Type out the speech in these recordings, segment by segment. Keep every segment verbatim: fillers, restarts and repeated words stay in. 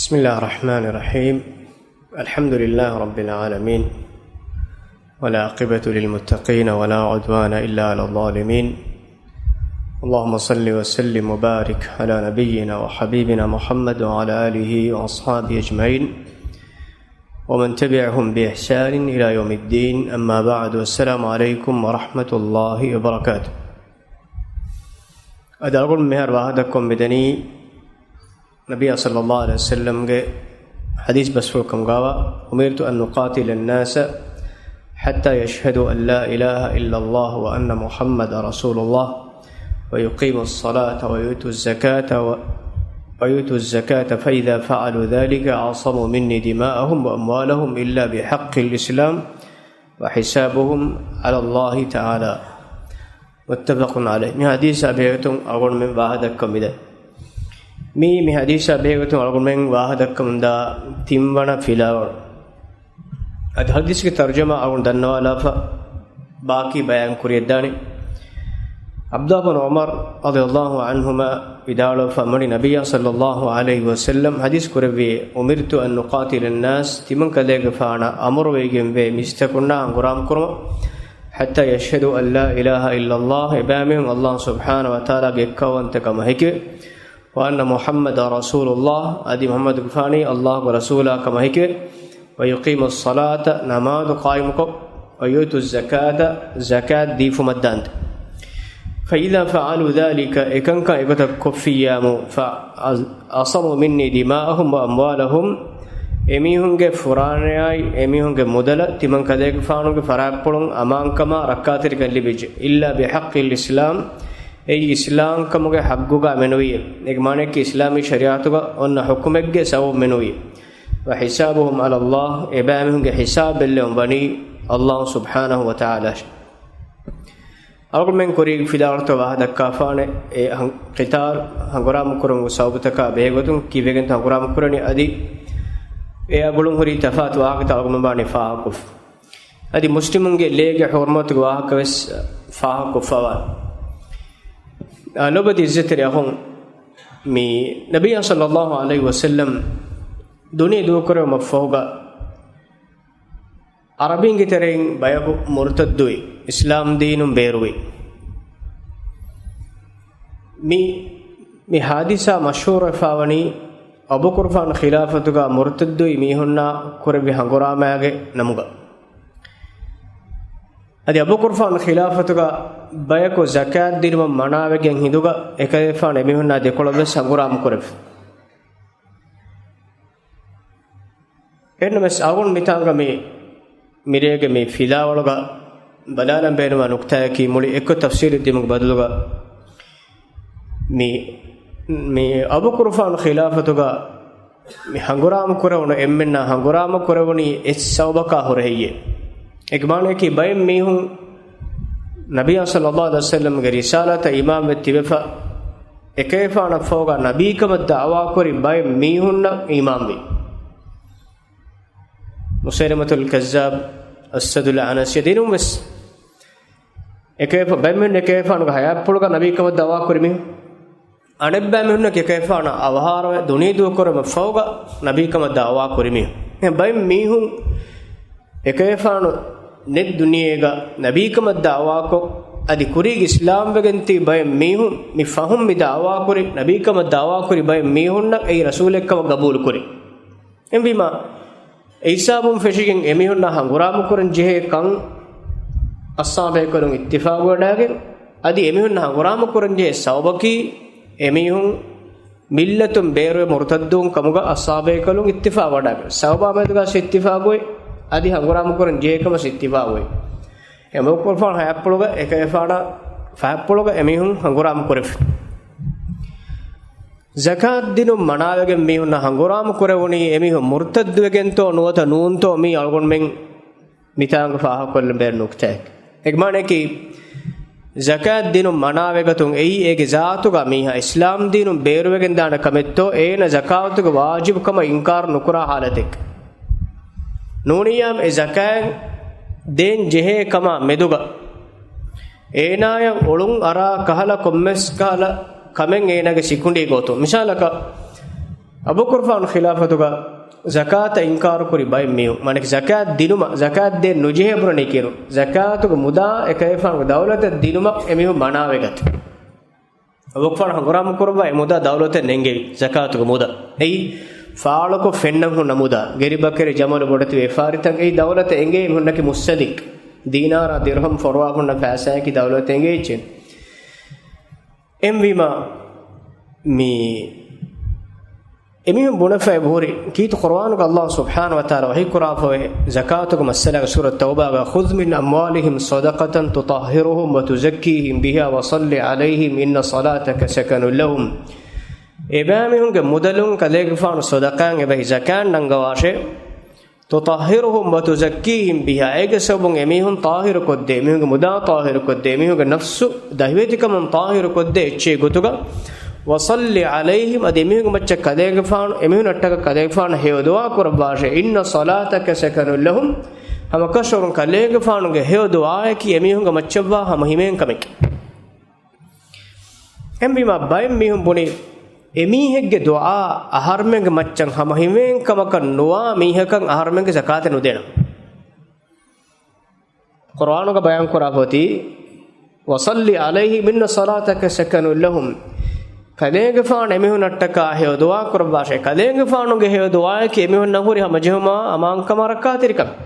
بسم الله الرحمن الرحيم. الحمد لله رب العالمين، والعاقبة للمتقين، ولا عدوان إلا على الظالمين. اللهم صل وسلم وبارك على نبينا وحبيبنا محمد وعلى آله وأصحابه أجمعين، ومن تبعهم بإحسان إلى يوم الدين. أما بعد، السلام عليكم ورحمة الله وبركاته. އަދި އަޅުގަނޑު މިހާރު ވާހަކަ ދައްކަން މިދަނީ، ނަބިއްޔާ ޞައްލައްލާހު ޢަލައިހި ވަސައްލަމްގެ ޙަދީޘް ބަސްފުޅު ކަމުގައި، أمرت أن أقاتل الناس حتى يشهدوا أن لا إله إلا الله وأن محمدا رسول الله ويقيموا الصلاة ويؤتوا الزكاة و-، ويؤتوا الزكاة فإذا فعلوا ذلك عصموا مني دماءهم وأموالهم إلا بحق الإسلام وحسابهم على الله تعالى. متفق عليه. މި ޙަދީޘާ ބެހޭގޮތުން އަޅުގަނޑުމެން ވާހަކަ ދައްކަން މިދަނީ. މީ، މި ޙަދީޘާ ބެހޭގޮތުން އަޅުގަނޑުމެން ވާހަކަ ދައްކަމުންދާ ތިންވަނަ ފިލާވަޅު. އަދި ޙަދީޘްގެ ތަރުޖަމާ އަޅުގަނޑު ދަންނަވާލާފަ، ބާކީ ބަޔާން ކުރިޔަށްދާނެ. ޢަބްދުﷲ ބިން ޢުމަރު ރަޟިޔަﷲ ޢަންހުމާ ވިދާޅުވެފަ، މަޑި ނަބިއްޔާ ޞައްލައްލާހު ޢަލައިހި ވަސައްލަމް ޙަދީޘް ކުރެއްވި، أمرت أن أقاتل الناس، ތިމަން ކަލޭގެފާނަށް އަމުރުވެގެންވޭ މީސްތަކުންނާ ހަނގުރާމަ ކުރުމަށް، حتى يشهدوا أن لا إله إلا الله، އެބައިމީހުން ﷲ ސުބްޙާނަހޫ ވަތަޢާލާގެ އެއްކައުވަންތަކަމަށް ހެކިވެ، وأن محمدا رسول الله، އަދި މުޙައްމަދުގެފާނީ ﷲގެ ރަސޫލާ ކަމަށް ހެކިވެ، ويقيموا الصلاة، ނަމާދު ޤާއިމުކޮށް، ويؤتوا الزكاة، ޒަކާތް ދީފުމަށްދާންދެން. فإذا فعلوا ذلك، އެކަންކަން އެގޮތަށް ކޮށްފިއްޔާމު، فعصموا مني دماءهم وأموالهم، އެމީހުންގެ ފުރާނަޔާއި އެމީހުންގެ މުދަލަށް ތިމަން ކަލޭގެފާނުގެ ފަރާތްޕުޅުން އަމާންކަމާ ރައްކާތެރިކަން ލިބިއްޖެ. إلا بحق الإسلام، އެއީ އިސްލާމްކަމުގެ ޙައްޤުގަ މެނުވީ. އޭގެ މާނައަކީ އިސްލާމީ ޝަރީޢަތުގަ އޮންނަ ޙުކުމެއްގެ ސަބަބު މެނުވީ. وحسابهم على الله، އެބައިމީހުންގެ ޙިސާބެއްލެވުން ވަނީ ﷲ ސުބްޙާނަހޫ ވަތަޢާލާ. އަޅުގަނޑުމެން ކުރީގެ ފިލާވަޅުތައް ވާހަކަ ދައްކާފާނެ، އެ ހަން-، ޤިތާލު ހަނގުރާމަ ކުރުމުގެ ސަބަބުތަކާ ބެހޭގޮތުން ކީއްވެގެންތޯ ހަނގުރާމަ ކުރަނީ، އަދި އެއާ ގުޅުން ހުރި ތަފާތު ވާހަކަތައް އަޅުގަނޑުމެން ވާނީ ފާހަގަކޮށްފަ. އަދި މުސްލިމުންގެ ލޭގެ ޙުރުމަތުގެ ވާހަކަ ވެސް ފާހަގަކޮށްފަވާނެ. އާ، ލޯބިވެތި ޢިއްޒަތްތެރި އަޚުން، މި ނަބިއްޔާ ޞައްލައްލާހު ޢަލައިހި ވަސައްލަމް ދުނިޔެ ދޫކުރެވުމަށްފަހުގަ، ޢަރަބީންގެ ތެރެއިން ބަޔަކު މުރުތައްދުވި، އިސްލާމް ދީނުން ބޭރުވި. މި، މި ޙާދިސާ މަޝްހޫރުވެފާވަނީ އަބޫބަކުރުފާނު ޚިލާފަތުގަ މުރުތައްދުވި މީހުންނާ ކުރެއްވި ހަނގުރާމައިގެ ނަމުގަ. އަދި އަބޫބަކުރުފާނު ޚިލާފަތުގަ ބަޔަކު ޒަކާތް ދިނުމަށް މަނާވެގެން ހިނދުގަ އެކަލޭފާނު އެމީހުންނާ ދެކޮޅަށް ވެސް ހަނގުރާމަ ކުރެއްވި. އެހެންނަމަވެސް އަޅުގަނޑު މިތާނގަ މި، މިރޭގެ މި ފިލާވަޅުގަ ބަލާލަން ބޭނުންވާ ނުކުތާއަކީ މުޅި އެއްކޮށް ތަފްސީލެއް ދިމުގެ ބަދަލުގަ މި، މި އަބޫބަކުރުފާނު ޚިލާފަތުގަ މި ހަނގުރާމަ ކުރެވުނު އެންމެންނާ ހަނގުރާމަ ކުރެވުނީ އެއް ސަބަބަކާ ހުރެހެއްޔޭ؟ އޭގެ މާނައަކީ ބައެއް މީހުން ނަބިއްޔާ ޞައްލައްލާހު ޢަލައިހި ވަސައްލަމްގެ ރިސާލަތަށް އީމާންވެ ތިބެފަ، އެކަލޭފާނަށްފަހުގަ ނަބީކަމަށް ދަޢުވާކުރި ބައެއް މީހުންނަށް އީމާންވި. މުސައިލަމަތުލް ކައްޒާބް، އަސްވަދުލް އަނަސީ ދިނުން ވެސް އެކަލޭފާ، ބައެއް މީހުން އެކަލޭފާނުގެ ޙަޔާތްޕުޅުގަ ނަބީކަމަށް ދަޢުވާކުރި މީހުން. އަނެއްބައި މީހުންނަކީ އެކަލޭފާނަށް އަވަހާރަވެ ދުނިޔެ ދޫކުރުމަށްފަހުގަ ނަބީކަމަށް ދަޢުވާކުރި މީހުން. އެހެން ބައެއް މީހުން އެކަލޭފާނު ނެތް ދުނިޔޭގަ ނަބީކަމަށް ދަޢުވާކޮށް، އަދި ކުރީގަ އިސްލާމްވެގެން ތިބި ބައެއް މީހުން، މި ފަހުން މި ދަޢުވާކުރި، ނަބީކަމަށް ދަޢުވާކުރި ބައެއް މީހުންނަށް އެއީ ރަސޫލެއްކަމަށް ގަބޫލުކުރި. އެހެންވީމާ، އެހިސާބުން ފެށިގެން އެމީހުންނާ ހަނގުރާމަ ކުރަން ޖެހޭ ކަން އަޞްޙާބޭކަލުން އިއްތިފާގުވެވަޑައިގެން، އަދި އެމީހުންނާ ހަނގުރާމަ ކުރަން ޖެހޭ ސަބަބަކީ، އެމީހުން މިއްލަތުން ބޭރުވެ މުރުތައްދުވުން ކަމުގަ އަޞްޙާބޭކަލުން އިއްތިފާގުވެވަޑައިގެން، ސަބަބާ މެދުގަސް އިއްތިފާގުވެ، އަދި ހަނގުރާމަ ކުރަން ޖެހޭ ކަމަސް އިއްތިފާގުވެ. އެ އަބޫބަކުރުފާނު ހަޔާތްޕުޅުގަ އެކަލޭފާނާ ފަހަތްޕުޅުގަ އެމީހުން ހަނގުރާމަ ކުރެފި. ޒަކާތް ދިނުން މަނާވެގެން މީހުންނަށް ހަނގުރާމަ ކުރެވުނީ އެމީހުން މުރުތައްދުވެގެންތޯ ނުވަތަ ނޫންތޯ މީ އަޅުގަނޑުމެން މިތާނގަ ފާހަގަކޮށްލަން ބޭނުން ނުކުތާއެއް. އޭގެ މާނައަކީ، ޒަކާތް ދިނުން މަނާވެގަތުން އެއީ އޭގެ ޒާތުގަ މީހާ އިސްލާމް ދީނުން ބޭރުވެގެން ދާނެ ކަމެއްތޯ، އޭނަ ޒަކާތުގެ ވާޖިބު ކަމަށް އިންކާރު ނުކުރާ ހާލަތެއް. ނޫނިއްޔާމު އެ ޒަކާތް ދޭން ޖެހޭ ކަމާ މެދުގަ އޭނާޔަށް އޮޅުން އަރާ ކަހަލަ ކޮންމެސް ކަހަލަ ކަމެއް އޭނާގެ ސިކުނޑީގަ އޮތުން. މިސާލަކަށް، އަބޫބަކުރުފާނު ޚިލާފަތުގަ ޒަކާތަށް އިންކާރު ކުރި ބައެއް މީހުން، މާނައަކީ ޒަކާތް ދިނުމަށް، ޒަކާތް ދޭން ނުޖެހޭ ބުނަނީ ކިހިނެއް؟ ޒަކާތުގެ މުދާ އެކަލޭގެފާނުގެ ދައުލަތަށް ދިނުމަށް އެމީހުން މަނާވެގަތީ. އަބޫބަކުރުފާނު ހަނގުރާމަ ކުރައްވާ އެ މުދާ ދައުލަތަށް ނެންގެވި ޒަކާތުގެ މުދާ. އެއީ ފާޅުކޮށް ފެންނަން ހުންނަ މުދާ. ގެރިބަކަރި ޖަމަލު ބޮޑެތި ވިޔަފާރިތައް އެއީ ދައުލަތަށް އެނގޭ މީހުންނަކީ މުއްސަނދި. ދީނާރާ ދިރުހަމް ފޮރުވާ ހުންނަ ފައިސާއަކީ ދައުލަތަށް އެނގޭ އެއްޗެއް. އެހެންވީމާ، މި އެމީހުން ބުނެފައި ހުރި ކީރިތި ޤުރުއާނުގަ ﷲ ސުބްޙާނަހޫ ވަތަޢާލާ ވަޙީ ކުރާފައި ޒަކާތުގެ މައްސަލާގަ ސޫރަތު ތައުބާގަ، "خذ من أموالهم صدقة تطهرهم وتزكيهم بها وصل عليهم إن صلاتك سكن لهم." އެބައިމީހުންގެ މުދަލުން ކަލޭގެފާނު ޞަދަޤާތް އެބަހި ޒަކާތް ނަންގަވާށޭ. "تطهرهم وتزكيهم بها." އޭގެ ސަބަބުން އެމީހުން ޠާހިރުކޮށްދޭ، އެމީހުންގެ މުދާ ޠާހިރުކޮށްދޭ، އެމީހުންގެ ނަފްސު ދަހިވެތިކަމުން ޠާހިރުކޮށްދޭ އެއްޗެއް ގޮތުގަ، "وصل عليهم." އަދި އެމީހުންގެ މައްޗަށް ކަލޭގެފާނު، އެމީހުންނަށްޓަކާ ކަލޭގެފާނު ހެޔޮ ދުޢާ ކުރައްވާށޭ. "إن صلاتك سكن لهم." ހަމަކަށަވަރުން ކަލޭގެފާނުގެ ހެޔޮ ދުޢާއަކީ އެމީހުންގެ މައްޗަށްވާ ހަމަ ހިމޭން ކަމެކޭ. އެހެންވީމާ، ބައެއް މީހުން ބުނީ، އެމީހެއްގެ ދުޢާ އަހަރުމެންގެ މައްޗަށް ހަމަ ހިމޭން ކަމަކަށް ނުވާ މީހަކަށް އަހަރުމެންގެ ޒަކާތެއް ނުދޭނަން. ޤުރުއާނުގަ ބަޔާން ކުރާފަ އޮތީ، "وصل عليهم إن صلاتك سكن لهم." ކަލޭގެފާނު އެމީހުންނަށްޓަކާ ހެޔޮ ދުޢާ ކުރައްވާށޭ. ކަލޭގެފާނުގެ ހެޔޮ ދުޢާއަކީ އެމީހުންނަށް ހުރި ހަމަޖެހުމާ އަމާންކަމާ ރައްކާތެރިކަމެއް.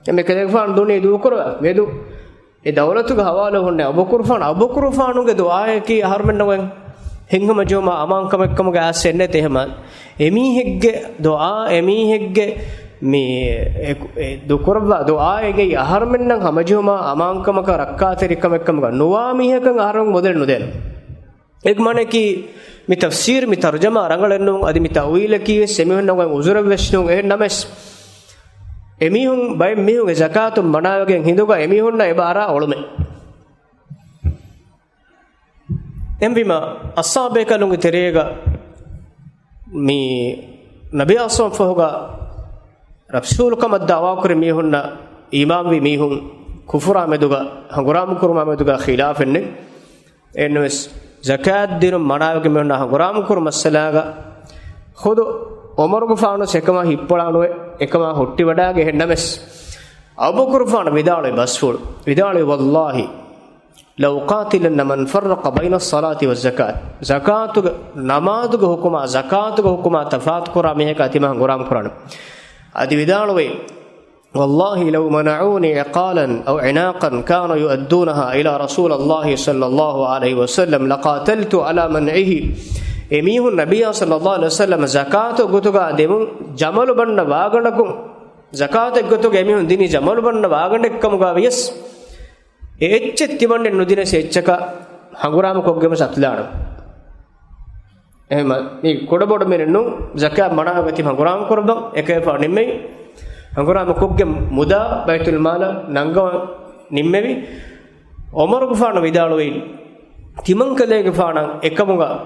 އެމެ ކަލޭގެފާނު ދުނީ ދޫކުރައްވާ މެދު އެ ދައުލަތުގެ ހަވާލު ހުންނަ އަބޫބަކުރުފާނު، އަބޫބަކުރުފާނުގެ ދުޢާއަކީ އަހަރުމެންނަށް ހިތްހަމަޖެހުމާ އަމާންކަމެއްކަމުގަ އައިސް އެންނެތެ އެހެމަ. އެމީހެއްގެ ދުޢާ، އެމީހެއްގެ މި އެ، އެ ދުކުރައްވާ ދުޢާއެއްގައި އަހަރުމެންނަށް ހަމަޖެހުމާ އަމާންކަމަކަށް ރައްކާތެރިކަމެއްކަމުގަ ނުވާ މީހަކަށް އަހަރުމެން މުދަލެއް ނުދޭނަން. އޭގެ މާނައަކީ މި ތަފްސީރު، މި ތަރުޖަމާ ރަނގަޅެއް ނޫން، އަދި މި ތައުވީލަކީ ވެސް އެމީހުންނަށް އޮތް އުޒުރެއް ވެސް ނޫން. އެހެން ނަމަވެސް، އެމީހުން ބައެއް މީހުންގެ ޒަކާތު މަނާވެގެން ހިނދުގަ އެމީހުންނަށް އެބަ އަރާ އޮޅުމެއް. އެހެންވީމާ، އަޞްޙާބޭކަލުންގެ ތެރޭގަ މި ނަބިއްޔާ ސައް ފަހުގަ ރަސޫލުކަމަށް ދަޢުވާކުރި މީހުންނަށް އީމާންވި މީހުން ކުފުރާ މެދުގަ، ހަނގުރާމަ ކުރުމާ މެދުގަ ޚިލާފެއް ނެތް. އެހެންނަމަވެސް، ޒަކާތް ދިނުން މަނާވެގެން މީހުންނާ ހަނގުރާމަ ކުރު މައްސަލާގަ ޚުދު ޢުމަރުގެފާނު އެކަމާ ހިއްޕޮޅާނުވެ، އެކަމާ ހުއްޓިވަޑާގެ. އެހެންނަމަވެސް، އަބޫބަކުރުފާނު ވިދާޅުވި ބަސްފުޅު، ވިދާޅުވި، "والله لأقاتلن من فرق بين الصلاة والزكاة." ޒަކާތުގެ، ނަމާދުގެ ޙުކުމާ، ޒަކާތުގެ ޙުކުމާ ތަފާތު ކުރާ މީހަކާ ތިމާ ހަނގުރާމަ ކުރާނެ. އަދި ވިދާޅުވި، "والله لو منعوني عقالا أو عناقا كانوا يؤدونها إلى رسول الله صلى الله عليه وسلم لقاتلت على منعه." އެމީހުން ނަބިއްޔާ ޞައްލައްލާހު ޢަލައިހި ވަސައްލަމަ ޒަކާތު ގޮތުގަ ދެމުން ޖަމަލު ބަންނަ ވާގަނޑަކުން، ޒަކާތެއް ގޮތުގަ އެމީހުން ދިނީ ޖަމަލު ބަންނަ ވާގަނޑެއްކަމުގަ ވިޔަސް، އެ އެއްޗެއް ތިމަންނެއް ނުދިނަސް އެއްޗަކަށް ހަނގުރާމަ ކޮށްގެން ވެސް އަތުލާނަން. އެހެން މި ކުޑަބޮޑު މީހުން ޒަކާތް މަނާވެގަތީ ހަނގުރާމަ ކުރައްވަން އެކަލޭގެފާނު ނިންމެވި. ހަނގުރާމަ ކޮށްގެން މުދާ ބައިތުލްމާލަށް ނަންގަވަން ނިންމެވި. ޢުމަރުގެފާނު ވިދާޅުވީ، ތިމަންކަލޭގެފާނަށް އެކަމުގަ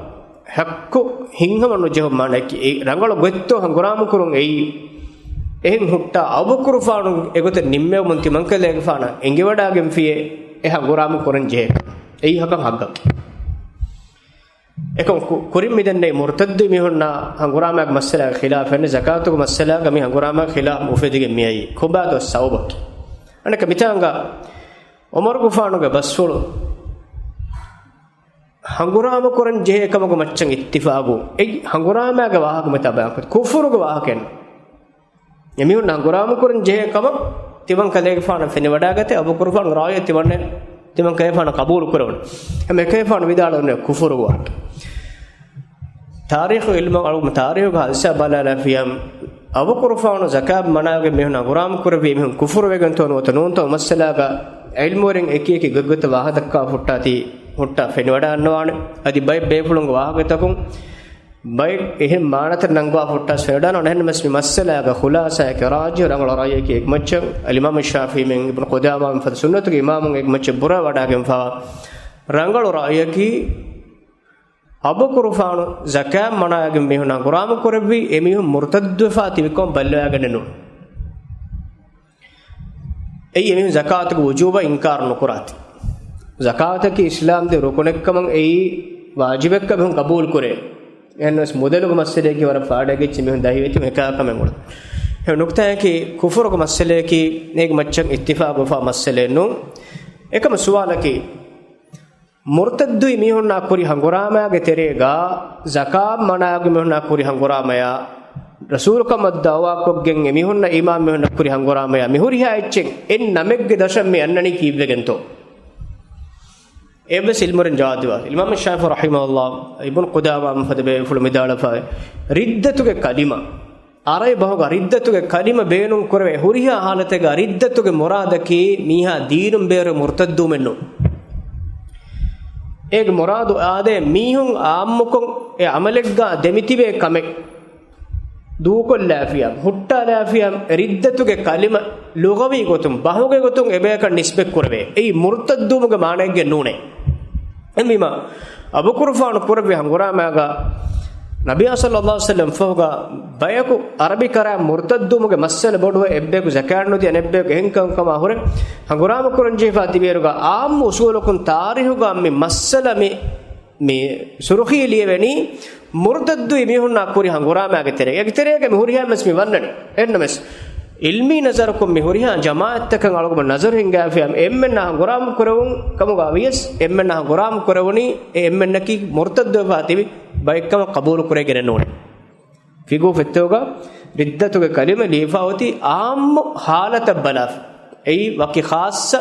ޙައްޤު ހިތްހަމަ ނުޖެހުން، މާނައަކީ އެ ރަނގަޅު ގޮތްތޯ ހަނގުރާމަ ކުރުން އެއީ. އެހެން ހުއްޓާ އަބޫބަކުރުފާނު އެގޮތަށް ނިންމެވުމުން ތިމަންކަލޭގެފާނަށް އެނގިވަޑާގެންފިޔޭ އެ ހަނގުރާމަ ކުރަން ޖެހޭ. އެއީ ހަކަން ޙައްޤަކީ. އެކަމަކު ކުރިން މިދެންނެވި މުރުތައްދު މީހުންނާ ހަނގުރާމާގެ މައްސަލާގެ ޚިލާފެއް ނެތް، ޒަކާތުގެ މައްސަލާގަ މި ހަނގުރާމާގެ ޚިލާފް އުފެދިގެން މިއައީ ކޮބާތޯ ސަބަބަކީ؟ އަނެއްކާ މިތާނގަ ޢުމަރުގެފާނުގެ ބަސްފުޅު ހަނގުރާމަ ކުރަން ޖެހޭ ކަމުގެ މައްޗަށް އިއްތިފާގު. އެއީ ހަނގުރާމާގެ ވާހަކަ މިތާ ބަޔާންކޮށް، ކުފުރުގެ ވާހަކައެއް ނޫން. އެމީހުން ހަނގުރާމަ ކުރަން ޖެހޭ ކަމަށް ތިމަން ކަލޭގެފާނަށް ފެނިވަޑާގަތެ، އަބޫބަކުރުފާނު ރާއީ ތިމަންނެ، ތިމަން ކަލޭގެފާނަށް ޤަބޫލު ކުރެވުނު. އެމެ ކަލޭގެފާނު ވިދާޅުވެ ކުފުރު ވާހަކަ. ތާރީޚު އިލްމު އަޅު، ތާރީޚުގެ ހާދިސާ ބަލާލާފިޔާ، އަބޫބަކުރުފާނު ޒަކާތް މަނާވެގެން މީހުން ހަނގުރާމަ ކުރެއްވީ މީހުން ކުފުރުވެގެންތޯ ނުވަތަ ނޫންތޯ މައްސަލާގަ އިލްމުވެރިން އެކި އެކި ގޮތްގޮތަށް ވާހަކަ ދައްކާ ހުއްޓާތީ ހުއްޓާ ފެނިވަޑާންނަވާނެ. އަދި ބައެއް ބޭފުޅުންގެ ވާހަކަތަކުން ބައެއް އެހެން މާނަތައް ނަންގަވާ ހުއްޓާސް ފެނިވަޑާނަން. އެހެންނަމަވެސް މި މައްސަލާގަ ޚުލާސާއެކޭ ރާޖިޙު ރަނގަޅު ރައުޔެކޭ އެއް މައްޗަށް އަލްއިމާމު ޝާފިޢީ މެން އިބްނު ޤުދާމާ މެން ފަދަ ސުންނަތުގެ އިމާމުން އެއް މައްޗަށް ބުރަވަޑާގެންފާވާ ރަނގަޅު ރައުޔަކީ އަބޫބަކުރުފާނު ޒަކާތް މަނާވެގެން މީހުން ހަނގުރާމަ ކުރެއްވީ އެމީހުން މުރުތައްދުވެފާ ތިބިކަމަށް ބައްލަވާގަނެ ނޫން. އެއީ އެމީހުން ޒަކާތުގެ ވުޖޫބަށް އިންކާރު ނުކުރާތި. ޒަކާތަކީ އިސްލާމްދީން ރުކުނެއްކަމަށް އެއީ ވާޖިބެއްކަމަށް މީހުން ޤަބޫލު ކުރޭ. އެހެންވެސް މުދަލުގެ މައްސަލައަކީ ވަރަށް ފާޑެއްގެ މީހުން ދަހިވެތި އެކާ ކަމެއް އުޅުން. އެ ނުކްތާއަކީ ކުފުރުގެ މައްސަލައަކީ އޭގެ މައްޗަށް އިއްތިފާގުވެފާ މައްސަލައެއް ނޫން. އެކަމަ ސުވާލަކީ، މުރްތައްދުވި މީހުންނާ ކުރި ހަނގުރާމައިގެ ތެރޭގަ ޒަކާތް މަނާވި މީހުންނާ ކުރި ހަނގުރާމަޔާ، ރަސޫލުކަމަށް ދައުވާކޮށްގެން އެ މީހުންނަށް އީމާން މީހުންނަށް ކުރި ހަނގުރާމަޔާ މިހުރިހާ އެއްޗެއް އެއް ނަމެއްގެ ދަށަށް މި އަންނަނީ ކީއްވެގެންތޯ؟ އެއްވެސް އިލްމުވެރިން ޖަވާބު ދެއްވާ. އިމާމު ޝާފިޢީ ރަޙިމަހުﷲ، އިބްނު ޤުދާމާ ފަދަ ބޭފުޅު މި ދާޅަފާވޭ. ރިއްދަތުގެ ކަލިމަ. ޢަރަބި ބަހުގަ ރިއްދަތުގެ ކަލިމަ ބޭނުން ކުރެވޭ ހުރިހާ ހާލަތެއްގަ ރިއްދަތުގެ މުރާދަކީ މީހާ ދީނުން ބޭރު މުރްތައްދުވުމެއް ނޫން. އޭގެ މުރާދު އާދޭ މީހުން އާއްމުކޮށް އެ ޢަމަލެއްގަ ދެމިތިބޭ ކަމެއް ދޫކޮށްލާފިޔާ، ހުއްޓާލާފިޔާ، ރިއްދަތުގެ ކަލިމަ ލުޣަވީ ގޮތުން، ބަހުގެ ގޮތުން އެބަޔަކަށް ނިސްބަތް ކުރެވޭ. އެއީ މުރްތައްދުވުމުގެ މާނައެއްގެ ނޫނޭ. އެހެންވީމާ، އަބުކުރުފާނު ކުރެއްވި ހަނގުރާމައިގަ ނަބިއްޔާ ޞައްލައްލާހު ޢަލައިހި ވަސައްލަމް ފަހުގަ ބަޔަކު ޢަރަބި ކަރާ މުރްތައްދުވުމުގެ މައްސަލަ ބޮޑުވެ އެއްބަޔަކު ޒަކާތް ނުދި އަނެއްބަޔަކު އެހެން ކަންކަމާ ހުރެ ހަނގުރާމަ ކުރަން ޖެހިފާ ތިބިއިރުގަ އާއްމު އުސޫލަކުން ތާރީހުގަ މި މައްސަލަ މި މި ސުރުޚީ ލިޔެވެނީ މުރްތައްދުވި މީހުންނާ ކުރި ހަނގުރާމައިގެ ތެރޭ. އޭގެ ތެރޭގަ މި ހުރިހާ މަސް މި ވަންނަނީ. އެހެންނަމަވެސް، ޢިލްމީ ނަޒަރަކުން މި ހުރިހާ ޖަމާޢަތްތަކަށް އަޅުގަނޑު ނަޒަރު ހިންގާފިޔާ، އެންމެންނާ ހަނގުރާމަ ކުރެވުން ކަމުގަ ވިޔަސް، އެންމެންނާ ހަނގުރާމަ ކުރެވުނީ އެ އެންމެންނަކީ މުރްތައްދުވެފާ ތިބި ބައެއްކަމަށް ޤަބޫލު ކުރެވިގެނެއް ނޫނޭ. ފިޤުހު ފޮތްތަކުގަ ރިއްދަތުގެ ކަލިމަ ލިޔެފާ އޮތީ އާއްމު ހާލަތަށް ބަލާފަ. އެއީ ވަކި ޚާއްޞަ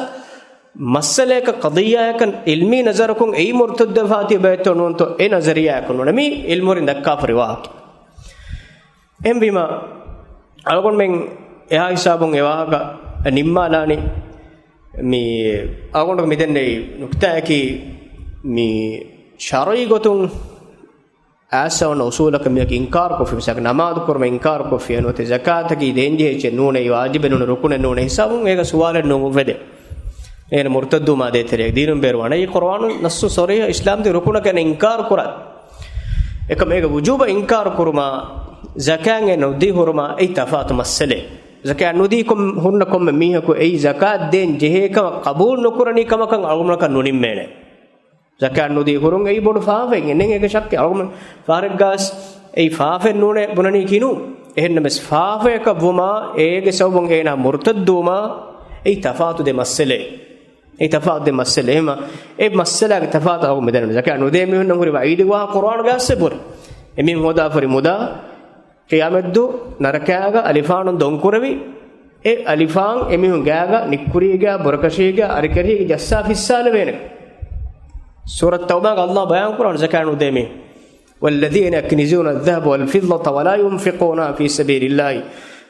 މައްސަލައަކަށް، ޤަޟިއްޔާއަކަށް ޢިލްމީ ނަޒަރަކުން އެއީ މުރްތައްދުވެފާ ތިބޭތޯ ނޫންތޯ އެ ނަޒަރިއްޔާއަކުން ނޫން. މީ ޢިލްމުވެރިން ދައްކާފަ ރިވާހަކީ. އެހެންވީމާ، އަޅުގަނޑުމެން އެހާ ހިސާބުން އެ ވާހަކަ ނިންމާލާނީ. މި އަޅުގަނޑު މިދެންނެވި ނުކްތާއަކީ، މި ޝަރުޢީ ގޮތުން އާސަ އޮންނަ އުސޫލަކަށް މިއަކީ އިންކާރު ކޮށްފި މިސާލަކަށް ނަމާދު ކުރުމަށް އިންކާރު ކޮށްފި ނުވަތަ ޒަކާތަކީ ދޭންޖެހޭ އެއްޗެއް ނޫނޭ، ވާޖިބެއް ނޫނޭ، ރުކުނެއް ނޫނޭ ހިސާބުން އޭގަ ސުވާލެއް ނޫން އުފެދޭ. އޭނަ މުރްތައްދުވުމާ ދޭތެރޭ ދީނުން ބޭރުވާނެ. އެއީ ޤުރުއާނުން ނައްސު ޞަރީޙަ އިސްލާމްދީން ރުކުނަކަށް އިންކާރު ކުރާ. އެކަމަ އޭގެ ވުޖޫބަށް އިންކާރު ކުރުމާ ޒަކާތް ނުދީ ހުރުމާ އެއީ ތަފާތު މައްސަލައެއް. ޒަކާތް ނުދީ ކޮން، ހުންނަ ކޮންމެ މީހަކު އެއީ ޒަކާތް ދޭން ޖެހޭ ކަމަށް ޤަބޫލު ނުކުރަނީ ކަމަކަށް އަޅުގަނޑަކަށް ނުނިންމޭނެ. ޒަކާތް ނުދީ ހުރުން އެއީ ބޮޑު ފާފައެއް. އެންނެން އޭގެ ޝައްކެއް. އަޅުގަނޑު ފަހަރެއްގަސް އެއީ ފާފައެއް ނޫނޭ ބުނަނީކީ ނޫން. އެހެންނަމަވެސް ފާފަޔަކަށް ވުމާ އޭގެ ސަބަބުން އޭނާ މުރްތައްދުވުމާ އެއީ ތަފާތު ދެ މައްސަލައެއް. އެއީ ތަފާތު ދެ މައްސަލަ. އެހެމަ އެ މައްސަލާގެ ތަފާތު އަޅުގަނޑު މިދަނީ. ޒަކާތް ނުދޭ މީހުންނަށް ހުރި ވަޢީދު ވާހަކަ ޤުރުއާނުގައްސެ ބުރި. އެމީހުން ހޯދާފަރި މުދާ ޤިޔާމަތްދު ނަރަކާގަ އަލިފާނުން ދޮންކުރެވި، އެ އަލިފާން އެމީހުން ގާގަ ނިއްކުރީގަ ބުރަކަށީގަ އަރިކަށީގަ ޖައްސާ ފިއްސާލެވޭނެ. ސޫރަތު ތައުބާގަ ﷲ ބަޔާން ކުރާން ޒަކާތް ނުދޭ މީހުން. والذين يكنزون الذهب والفضة ولا ينفقونها في سبيل الله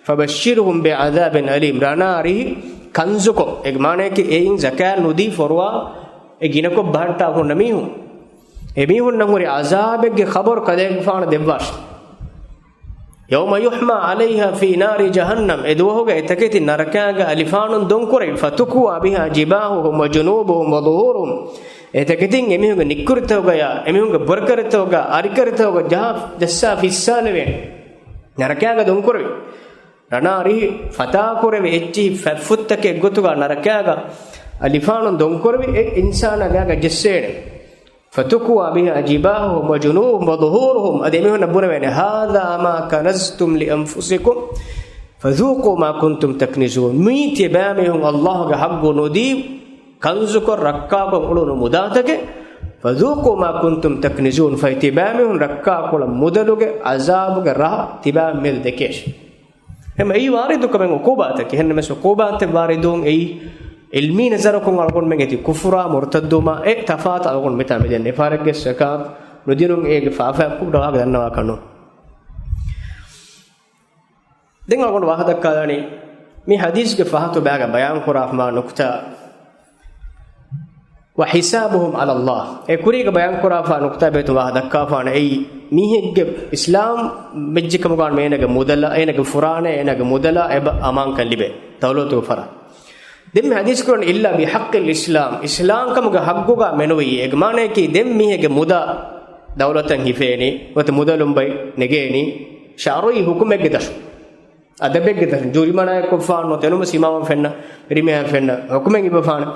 فبشرهم بعذاب أليم. ރަނާ ރިހި ކަންޒުކޮށް، އޭގެ މާނައަކީ އެއިން ޒަކާތް ނުދީ ފޮރުވާ އެ ގިނަކޮށް ބަހައްޓާ ހުންނަ މީހުން. އެމީހުންނަށް ހުރި ޢަޒާބެއްގެ ޚަބަރު ކަލޭގެފާނަށް ދެއްވާށި. يوم يحمى عليها في نار جهنم، އެ ދުވަހުގަ އެތަކެތި ނަރަކާގަ އަލިފާނުން ދޮންކުރެވި. فتكوى بها جباههم وجنوبهم وظهورهم، އެތަކެތިން އެމީހުންގެ ނިއްކުރިތަކުގަޔާ، އެމީހުންގެ ބުރަކަށިތަކުގަ، އަރިކަށިތަކުގަ ޖަހާ، ޖައްސާ ފިއްސާލެވޭނެ. ނަރަކާގަ ދޮންކުރެވި. ރަނާ ރިހި ފަތާކުރެވި އެއްޗިހި ފަތްފުށްތަކެއް ގޮތުގަ ނަރަކާގަ އަލިފާނުން ދޮންކުރެވި އެ އިންސާނާ ގާގަ ޖެއްސޭނެ. فتكوى بها جباههم وجنوبهم وظهورهم، އަދި އެމީހުންނަށް ބުނެވޭނެ، هذا ما كنزتم لأنفسكم فذوقوا ما كنتم تكنزون. މީ ތިބާމީހުން ﷲ ގެ ޙައްޤު ނުދީ ކަންޒުކޮށް ރައްކާކޮށް އުޅުނު މުދާތަކެއް. فذوقوا ما كنتم تكنزون، ފަހެ ތިބާމީހުން ރައްކާކޮޅަށް މުދަލުގެ ޢަޒާބުގެ ރަހަ ތިބާމީހުން ދެކޭށި. އެހެން އެއީ ވާރިދު ކަމެއް ޢުޤޫބާތަކެއް. އެހެންނަމަވެސް ޢުޤޫބާތެއް ވާރިދުވުން އެއީ ޢިލްމީ ނަޒަރަކުން އަޅުގަނޑުމެން އެދި ކުފުރާ މުރްތައްދުވުމާ އެ ތަފާތު އަޅުގަނޑު މިތާ މިދެން އެފާރެއްގެ ޒަކާތް ނުދިނުން އޭގެ ފާފައަކު ވާހަކަ ދަންނަވާކަށް ނޫން. ދެން އަޅުގަނޑު ވާހަކަ ދައްކާލާނީ މި ޙަދީޘްގެ ފަހަތު ބާގަ ބަޔާންކުރާފަ ނުކްތާ. وحسابهم على الله. އެ ކުރީގަ ބަޔާންކުރާފާ ނުކްތާ ބޭތުން ވާހަކަ ދައްކާފާނެ އެއީ، މީހެއްގެ އިސްލާމް މެއްޖެކަމުގާ އޭނަގެ މުދަލާ، އޭނަގެ ފުރާނަ، އޭނަގެ މުދަލާ އެބަ އަމާންކަން ލިބޭ ދައުލަތުގެ ފަރާތް. ދެން މި ޙަދީޘް ކުރަން إلا بحق الإسلام، އިސްލާމްކަމުގެ ޙައްޤުގާ މެނުވީ. އޭގެ މާނައަކީ ދެން މީހެއްގެ މުދާ ދައުލަތަށް ހިފޭނީ، ނުވަތަ މުދަލުން ބައި ނެގޭނީ، ޝަރުޢީ ޙުކުމެއްގެ ދަށުން، އަދަބެއްގެ ދަށުން، ޖުރިމަނާއެއް ކޮށްފާނު، ތެނުމަ ސިމާވަން ފެންނަ، ރިމޭހަށް ފެންނަ ޙުކުމެއް އިބަފާނެ.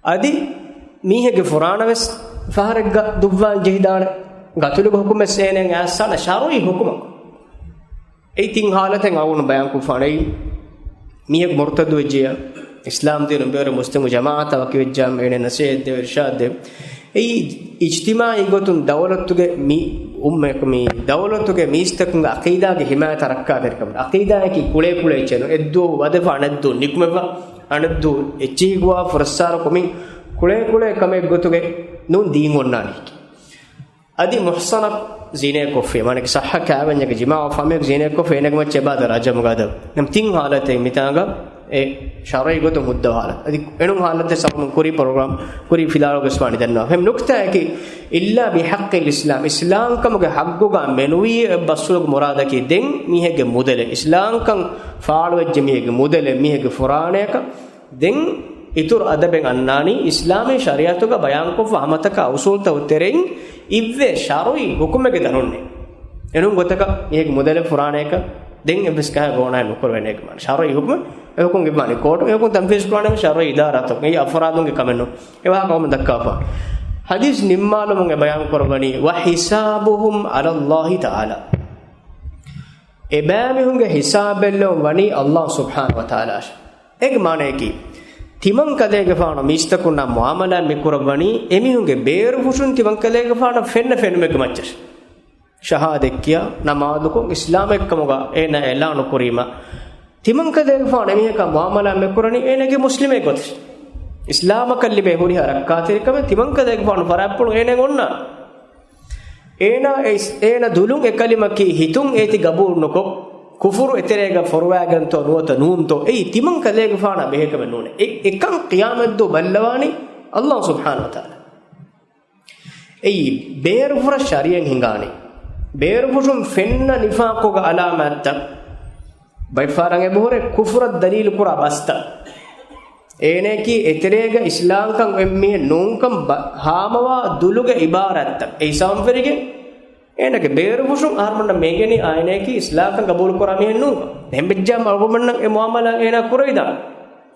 އަދި މީހެއްގެ ފުރާނަވެސް ފަހަރެއްގަ ދުއްވާން ޖެހިދާނެ. ގަތުލުގެ ހުކުމެއް ސޭނެން އައިސާނަ ޝަރުއީ ހުކުމަކު. އެއީ ތިން ހާލަތެއް އަޅުގަނޑު ބަޔާންކޮށްފާނެ. މީހެއް މުރުތައްދު ވެއްޖެޔާ، އިސްލާމް ދީނުން ބޭރު މުސްލިމު ޖަމާޢަތަށް ވަކިވެއްޖާމަ އޭނަ ނަސޭހަތް ދެވޭ، އިރުޝާދް ދެވޭ. އެއީ އިޖްތިމާޢީ ގޮތުން ދައުލަތުގެ މި އުއްމަތް، މި ދައުލަތުގެ މީސްތަކުންގެ ޢަޤީދާގެ ޙިމާޔަތަށް ރައްކާތެރިކަމަށް، ޢަޤީދާއަކީ ކުޅޭ ކުޅޭ އެއްޗެއް ނޫން. އެއްދުވަހު ވަދެފަ އަނެއްދުވަހު ނިކުމެފަ، އަނެއްދުވަހު އެއްޗެހި ގޮވާ ފުރައްސާރަކޮށް މި ކުޅޭ ކުޅޭ ކަމެއް ގޮތުގެ ނޫން ދީން އޮންނާނީ. އަދި މުޙްޞަނަ ޒިނޭ ކޮށްފި، މާނައަކީ ޞައްޙަ ކާވެންޏެއްގެ ޖިމާޢަށް ފަހުމެއް ޒިނޭ ކޮށްފި، އޭނަގެ މައްޗަށް އެބައިދާ ރަޖަމު ގަދަ. ނަމަ ތިން ޙާލަތެއް މިތާނގަ އެ ޝަރުޢީ ގޮތުން ހުއްދަ ޙާލަތު. އަދި އެނޫން ޙާލަތެއް ސަބަބުން ކުރީ ޕްރޮގްރާމް ކުރީ ފިލާވަޅުގަސް ވާނީ ދަންނަވާ. އެހެން ނުކްތާއަކީ، إلا بحق الإسلام، އިސްލާމްކަމުގެ ޙައްޤުގަ މެނުވީ އެއް ބަސްފުޅުގެ މުރާދަކީ ދެން މީހެއްގެ މުދަލެއް، އިސްލާމްކަން ފާޅުވެއްޖެ މީހެއްގެ މުދަލެއް، މީހެއްގެ ފުރާނަޔަކަށް. ދެން އިތުރު އަދަބެއް އަންނާނީ، އިސްލާމީ ޝަރީޢަތުގަ ބަޔާންކޮށްފަ ހަމަތަކާ އުސޫލްތައް ތެރެއިން އިއްވޭ ޝަރުޢީ ޙުކުމެއްގެ ދަށުންނޭ. އެނޫން ގޮތަކަށް މީހެއްގެ މުދަލެއް ފުރާނަޔަކަށް ދެން އެއްވެސް ކަހަލަ ގޯނާއެއް ނުކުރެވޭނެ މާނަ. ޝަރުޢީ ޙުކުމެއް، އެ ޙުކުމް އިއްވާނީ ކޯޓުން، އެ ޙުކުމް ތަންފީޒު ކުރާނެ ޝަރުޢީ އިދާރާތަކުން، އެއީ އަފްރާދުންގެ ކަމެއް ނޫން. އެ ވާހަކަ ހަމަ ދައްކާފަ. ޙަދީޘް ނިންމާލުމުން އެ ބަޔާން ކުރައްވަނީ، وحسابهم على الله تعالى. އެބައިމީހުންގެ ހިސާބެއްލެވުން ވަނީ ﷲ ސުބްޙާނަހޫ ވަތަޢާލާއަށް. އޭގެ މާނައަކީ، ތިމަން ކަލޭގެފާނު މީސްތަކުންނާ މުޢާމަލާތް މި ކުރައްވަނީ، އެމީހުންގެ ބޭރުފުށުން ތިމަން ކަލޭގެފާނަށް ފެންނަ ފެނުމެއްގެ މައްޗަށް. ޝަހާދަތް ކިޔާ، ނަމާދުކޮށް، އިސްލާމެއްކަމުގަ އޭނާ އިޢުލާނު ކުރީމަ، ތިމަން ކަލޭގެފާނު އެމީހަކާ މުޢާމަލާތް މި ކުރަނީ އޭނާގެ މުސްލިމެއް ގޮތަށް. އިސްލާމަކަށް ލިބޭ ހުރިހާ ރައްކާތެރިކަމެއް ތިމަން ކަލޭގެފާނު ފަރާތްޕުޅުން އޭނާ އޮންނާނެ. އޭނާ އެ އިސް-، އޭނާ ދުލުން އެ ކަލިމަކީ ހިތުން އޭތި ގަބޫލު ނުކޮށް، ކުފުރު އެތެރޭގަ ފޮރުވާގެންތޯ ނުވަތަ ނޫންތޯ، އެއީ ތިމަން ކަލޭގެފާނާ ބެހޭ ކަމެއް ނޫނޭ. އެ-، އެކަން ޤިޔާމަތްދުވަހު ބައްލަވާނީ ﷲ ސުބްޙާނަހޫ ވަތަޢާލާ. އެއީ ބޭރުފުށަށް ޝަރީޢަތް ހިނގާނީ. ބޭރުފުށުން ފެންނަ ނިފާޤުގެ އަލާމާތްތައް، ބައެއްފަހަރަށް އެބަހުރޭ ކުފުރަށް ދަލީލު ކުރާ ބަސްތައް. އޭނައަކީ އެތެރޭގަ އިސްލާމްކަން އޮތް މީހެއް ނޫންކަން ބަ-، ހާމަވާ ދުލުގެ ޢިބާރާތްތައް. އެއީ ސަބަބުން ފެށިގެން އޭނަގެ ބޭރުފުށުން އަހަރުމެންނަށް މި އެނގެނީ އާ އޭނައަކީ އިސްލާމްކަން ގަބޫލު ކުރާ މީހެއް ނޫންކަން. އެހެންވެއްޖާމަ އަޅުގަނޑުމެންނަށް އެ މުޢާމަލާތް އޭނާ ކުރެވިދާނެ.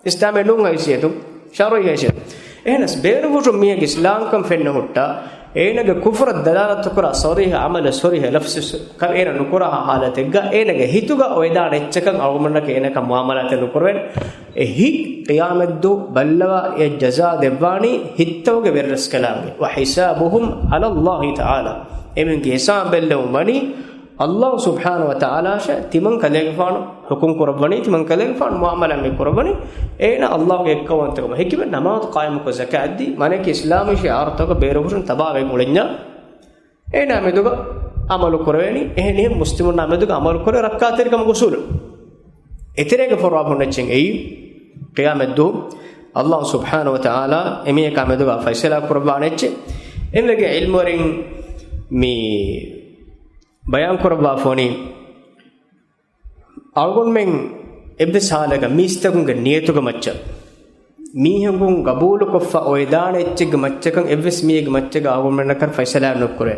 އިސްލާމީ ނޫން ހައިސިއްޔަތުން، ޝަރުޢީ ހައިސިއްޔަތުން. އެހެނަސް ބޭރުފުށުން މީހެއްގެ އިސްލާމްކަން ފެންނަ ހުއްޓާ، އޭނަގެ ކުފުރަށް ދަލާލަތު ކުރާ ޞަރީޙަ ޢަމަލެއް، ޞަރީޙަ ލަފްޒެއް ކަމެއް އޭނަ ނުކުރާ ހާލަތެއްގަ، އޭނަގެ ހިތުގަ އޮވެދާނެ އެއްޗަކަށް އަޅުގަނޑަކަށް އޭނަކަށް މުޢާމަލާތެއް ނުކުރެވޭނެ. އެ ހިތް ޤިޔާމަތްދުވަހު ބައްލަވާ އެ ޖަޒާ ދެއްވާނީ ހިތްތަކުގެ ވެރިރަސްކަލާނގެ. وحسابهم على الله تعالى. އެމީހުންގެ ހިސާބެއްލެވުން ވަނީ ﷲ ސުބްޙާނަހޫ ވަތަޢާލާއަށް. ތިމަން ކަލޭގެފާނު ޙުކުމް ކުރައްވަނީ، ތިމަން ކަލޭގެފާނު މުޢާމަލާތް މި ކުރައްވަނީ، އޭނަ ﷲ ގެ އެއްކައުވަންތަކަމަށް. ހެކިވެ ނަމާދު ޤާއިމުކޮށް ޒަކާތް ދީ، މާނައަކީ އިސްލާމީ ޝިޢާރުތަކަށް ބޭރުފުށުން ތަބާވެގެން އުޅެންޏާ، އޭނާ މެދުގަ ޢަމަލު ކުރެވޭނީ، އެހެނިހެން މުސްލިމުންނާ މެދުގަ ޢަމަލު ކުރެވޭ ރައްކާތެރިކަމުގެ އުސޫލު. އެތެރޭގަ ފޮރުވާފަ ހުންނަ އެއްޗެއް އެއީ، ޤިޔާމަތްދުވަހު ﷲ ސުބްޙާނަހޫ ވަތަޢާލާ އެމީހަކާ މެދުގަ ފައިސަލާ ކުރައްވާނެ އެއްޗެއް. އެންމެގެ ޢިލްމުވެރިން މި ބަޔާން ކުރައްވާފަ ވަނީ، އަޅުގަނޑުމެން އެއްވެސް ހާލެއްގަ މީސްތަކުންގެ ނިޔަތުގެ މައްޗަށް، މީހަކުން ގަބޫލުކޮށްފަ އޮވެދާނެ އެއްޗެއްގެ މައްޗަކަށް އެއްވެސް މީހެއްގެ މައްޗަކަށް އަޅުގަނޑުމެންނަކަށް ފައިސަލާ ނުކުރޭ.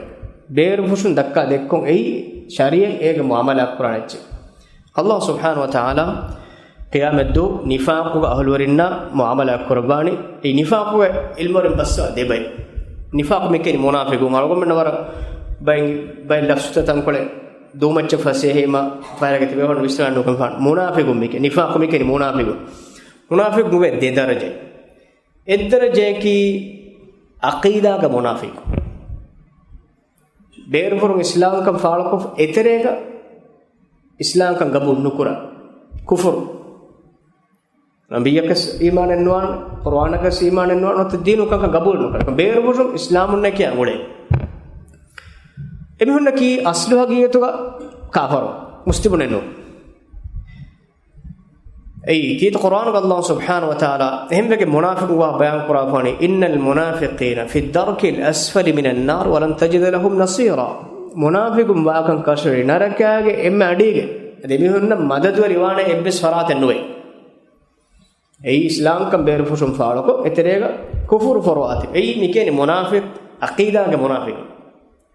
ބޭރުފުށުން ދައްކާ ދެއްކުން އެއީ ޝަރީޢަތް އޭގެ މުޢާމަލާ ކުރާނެ އެއްޗެއް. ﷲ ސުބްޙާނަހޫ ވަތަޢާލާ ޤިޔާމަތްދުވަހު ނިފާޤުގެ އަހުލުވެރިންނާ މުޢާމަލާ ކުރައްވާނީ. އެ ނިފާޤުގެ ޢިލްމުވެރިން ބައްސަވާ ދެބައި. ނިފާޤު މިކަން މުނާފިޤުން. އަޅުގަނޑުމެންނަށް ވަރަށް ބައެއް، ބައެއް ލަފްޒުތައް ތަންކޮޅެއް ދޫމައްޗަށް ފަސޭހަވީމަ ފައިރަގަ ތިބޭ ހޮން ވިސްނާން ނުކަން ފާން. މުނާފިޤުން މިކަން، ނިފާޤު މިކަން މުނާފިޤުން. މުނާފިޤުން ވޭ ދެ ދަރަޖައެއް. އެއް ދަރަޖައަކީ ޢަޤީދާގެ މުނާފިޤު. ބޭރުފުރުން އިސްލާމްކަން ފާޅުކޮށް އެތެރޭގަ އިސްލާމްކަން ގަބޫލު ނުކުރާ. ކުފުރު. ނަބިއްޔަކަސް އީމާނެއް ނުވާން، ޤުރުއާނަކަސް އީމާނެއް ނުވާން، ނުވަތަ ދީނު ކަންކަން ގަބޫލު ނުކުރާ. ބޭރުފުށުން އިސްލާމުންނޭ ކިޔާ އުޅޭ. އެމީހުންނަކީ އަސްލު ހަގީގަތުގަ ކާފަރު، މުސްލިމުންނެއް ނޫން. އެއީ ކީރިތި ޤުރުއާނުގަ ﷲ ސުބްޙާނަހޫ ވަތަޢާލާ އެހެންވެގެން މުނާފިޤުން ވާ ބަޔާން ކުރާފަ ވަނީ، إن المنافقين في الدرك الأسفل من النار ولن تجد لهم نصيرا. މުނާފިޤުން ވާކަން ކަށަވަރީ ނަރަކާގެ އެންމެ އަޑީގަ. އަދި އެމީހުންނަށް މަދަދުވެރި ވާނެ އެއްވެސް ފަރާތެއް ނުވޭ. އެއީ އިސްލާމްކަން ބޭރުފުށުން ފާޅުކޮށް، އެތެރޭގަ ކުފުރު ފޮރުވާތި. އެއީ މިކޭނި މުނާފިޤު، ޢަޤީދާގެ މުނާފިޤު.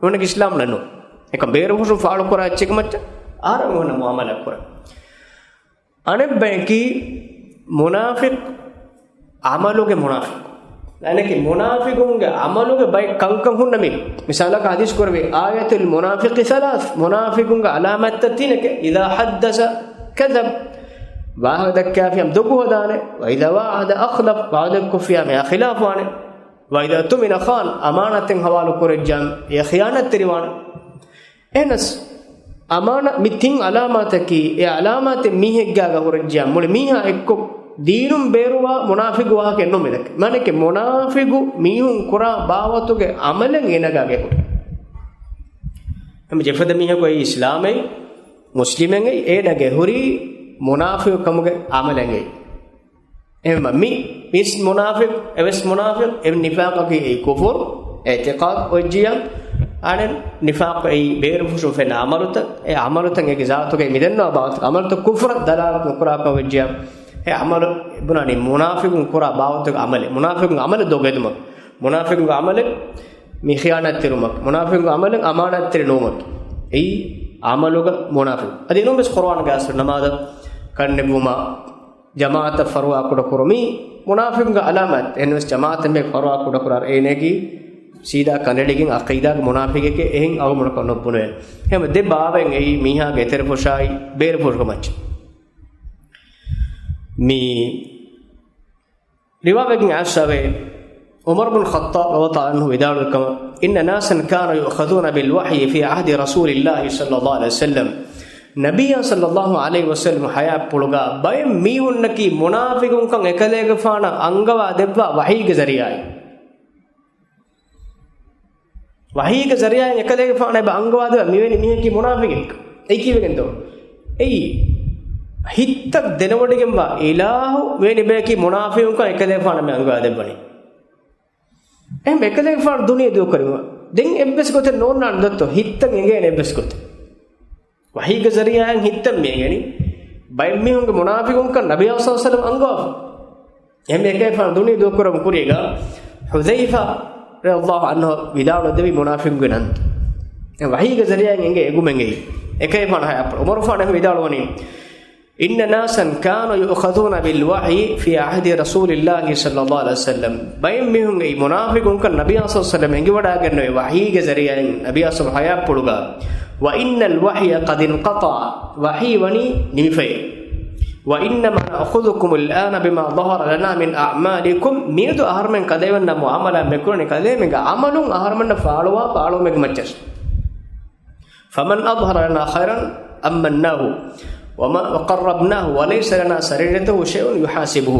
ނޫނަކީ އިސްލާމް ނޫން. އެކަން ބޭރުފުށުން ފާޅުކުރާ އެއްޗެއްގެ މައްޗަށް އަހަރެން ހުންނަ މުޢާމަލާ ކުރޭ. އަނެއްބަޔަކީ މުނާފިޤު ޢަމަލުގެ މުނާފިޤު. އަނެކެ މުނާފިގުންގެ ޢަމަލުގެ ބައެއް ކަންކަން ހުންނަ މީހުން. މިސާލަކަށް ޙަދީޘް ކުރެވޭ، آية المنافق ثلاث، މުނާފިގުންގެ ޢަލާމަތްތައް ތިނެކެ، إذا حدث كذب، ވާހަކަ ދައްކާފިޔާމަ ދޮގު ހަދާނެ، وإذا وعد أخلف، ވަޢުދެއް ކޮށްފިޔާމަ އެއާ ޚިލާފުވާނެ، وإذا اؤتمن خان، އަމާނަތެއް ޙަވާލު ކުރެއްޖާމަ އެ ޚިޔާނަތްތެރިވާނެ. އެހެނަސް، އަމާނަ މި ތިން ޢަލާމާތަކީ، އެ ޢަލާމާތެއް މީހެއްގާގަ ހުރެއްޖިޔާ، މުޅި މީހާ އެއްކޮށް ދީނުން ބޭރުވާ މުނާފިގު ވާހަކައެއް ނޫން މިދައްކަ. މާނައެކެ މުނާފިގު މީހުން ކުރާ ބާވަތުގެ ޢަމަލެއް އޭނަގާގެ ހުރި. ހަމަ ޖެފަދަ މީހަކު އެއީ އިސްލާމެއް، މުސްލިމެއް އެއީ، އޭނަގެ ހުރީ މުނާފިގު ކަމުގެ ޢަމަލެއް އެއީ. އެހެންވީމަ މި މީސް މުނާފިގު، އެވެސް މުނާފިގު، އެ ނިފާޤަކީ އެއީ ކުފުރު، އިޢްތިޤާދު އޮތްޖިޔާ، އަނެއް ނިފާޤު އެއީ ބޭރުފުށުން ފެންނަ ޢަމަލުތައް، އެ ޢަމަލުތައް އޭގެ ޒާތުގައި މިދެންނަވާ ބާވަތު، ޢަމަލުތައް ކުފުރަށް ދަލާލަތު ނުކުރާކަމަށް ވެއްޖިޔާ، އެ ޢަމަލު ބުނާނީ މުނާފިގުން ކުރާ ބާވަތުގެ ޢަމަލެއް، މުނާފިގުން ޢަމަލެއް ދޮގު ހެދުމަށް، މުނާފިގުން ޢަމަލެއް މި ޚިޔާނަތްތެރިވުމަކީ، މުނާފިގުން ޢަމަލެއް އަމާނަތްތެރި ނުވުމަކީ. އެއީ ޢަމަލުގަ މުނާފިގު. އަދި އެނޫންވެސް ޤުރުއާނުގައި އަސްރު ނަމާދަށް ކަންނެއްވުމާ، ޖަމާޢަތަށް ފަރުވާ ކުޑަކުރުމީ މުނާފިގުންގެ ޢަލާމާތް. އެހެންވެސް ޖަމާޢަތަށް މީހަކު ފަރުވާ ކުޑަކުރާ އޭނައަކީ ސީދާ ކަނޑައެޅިގެން ޢަޤީދާގެ މުނާފިގެކޭ، އެހެން އަޅުގަނޑަކަށް ނުބުނެވޭ. އެހެންވެ ދެ ބާވަތް އެއީ މީހާގެ އެތެރެފުށާއި ބޭރުފުށުގެ މައްޗަށް. މި ރިވާވެގެން އައިސްފަވޭ، ޢުމަރު ބުން ޚައްޠާބް ރަޟިޔަﷲ ޢަންހު ވިދާޅުވި ކަމަށް، إن ناسا كانوا يؤخذون بالوحي في عهد رسول الله صلى الله عليه وسلم، ނަބިއްޔާ ޞައްލަﷲ ޢަލައިހި ވަސައްލަމް ޙަޔާތްޕުޅުގަ ބައެއް މީހުންނަކީ މުނާފިގުންކަން އެކަލޭގެފާނަށް އަންގަވާ ދެއްވާ ވަޙީގެ ޒަރީޢާއިން. ވަޙީގެ ޒަރީޢާއިން އެކަލޭގެފާނަށް އެބަ އަންގަވާދެވޭ މިވެނި މީހަކީ މުނާފިގެއްކަން. އެއީ ކީއްވެގެންތޯ؟ އެއީ ހިތަށް ދެނެވޮޑިގެންވާ އިލާހު ވެނި ބަޔަކީ މުނާފިގުންކަން އެކަލޭގެފާނަށް މި އަންގަވާދެއްވަނީ. އެހެން އެކަލޭގެފާނު ދުނިޔެ ދޫކުރިމަ ދެން އެއްވެސް ގޮތެއް ނޯންނާނެ ދޮއްތޯ؟ ހިތަށް އެނގޭނެ އެއްވެސް ގޮތެއް. ވަޙީގެ ޒަރީޢާއިން ހިތަށް މި އެނގެނީ. ބައެއް މީހުންގެ މުނާފިގުންކަން ނަބިއްޔާ ޞައްލަﷲ ޢަލައިހި ވަސައްލަމް އަންގަވާފަ. އެހެން އެކަލޭގެފާނު ދުނިޔެ ދޫކުރުމުގެ ކުރީގަ ޙުޛައިފާ ރަޟިޔަﷲ ޢަންހު ވިދާޅުވެދެއްވި މުނާފިގުންގެ ނަންތައް. އެ ވަޙީގެ ޒަރީޢާއިން އެނގޭ އެނގުމެއް އެއީ. އެކަލޭގެފާނު ޙަޔާތްޕުޅު ޢުމަރު ފާނަށް ވިދާޅުވަނީ، إن ناسا كانوا يؤخذون بالوحي في عهد رسول الله صلى الله عليه وسلم، ބައެއް މީހުން އެއީ މުނާފިގުންކަން ނަބިއްޔާ ޞައްލަﷲ ޢަލައިހި ވަސައްލަމް އެނގިވަޑައިގެންނެވި ވަޙީގެ ޒަރީޢާއިން ނަބިއްޔާ ޞައްލަﷲ ޢަލައިހި ވަސައްލަމް ޙަޔާތްޕުޅުގަ. وإن الوحي قد انقطع، ވަޙީ ވަނީ ނިމިފައޭ. وإنما نأخذكم الآن بما ظهر لنا من أعمالكم، މިއަދު އަހަރުމެން ކަލޭމެންނާ މުޢާމަލާތް މިކުރަނީ ކަލޭމެންގެ ޢަމަލުން އަހަރުމެންނަށް ފާޅުވާ ފާޅުވުމެއްގެ މައްޗަށް. فمن أظهر لنا خيرا أمناه وما، وقربناه وليس لنا سريرته شيء يحاسبه.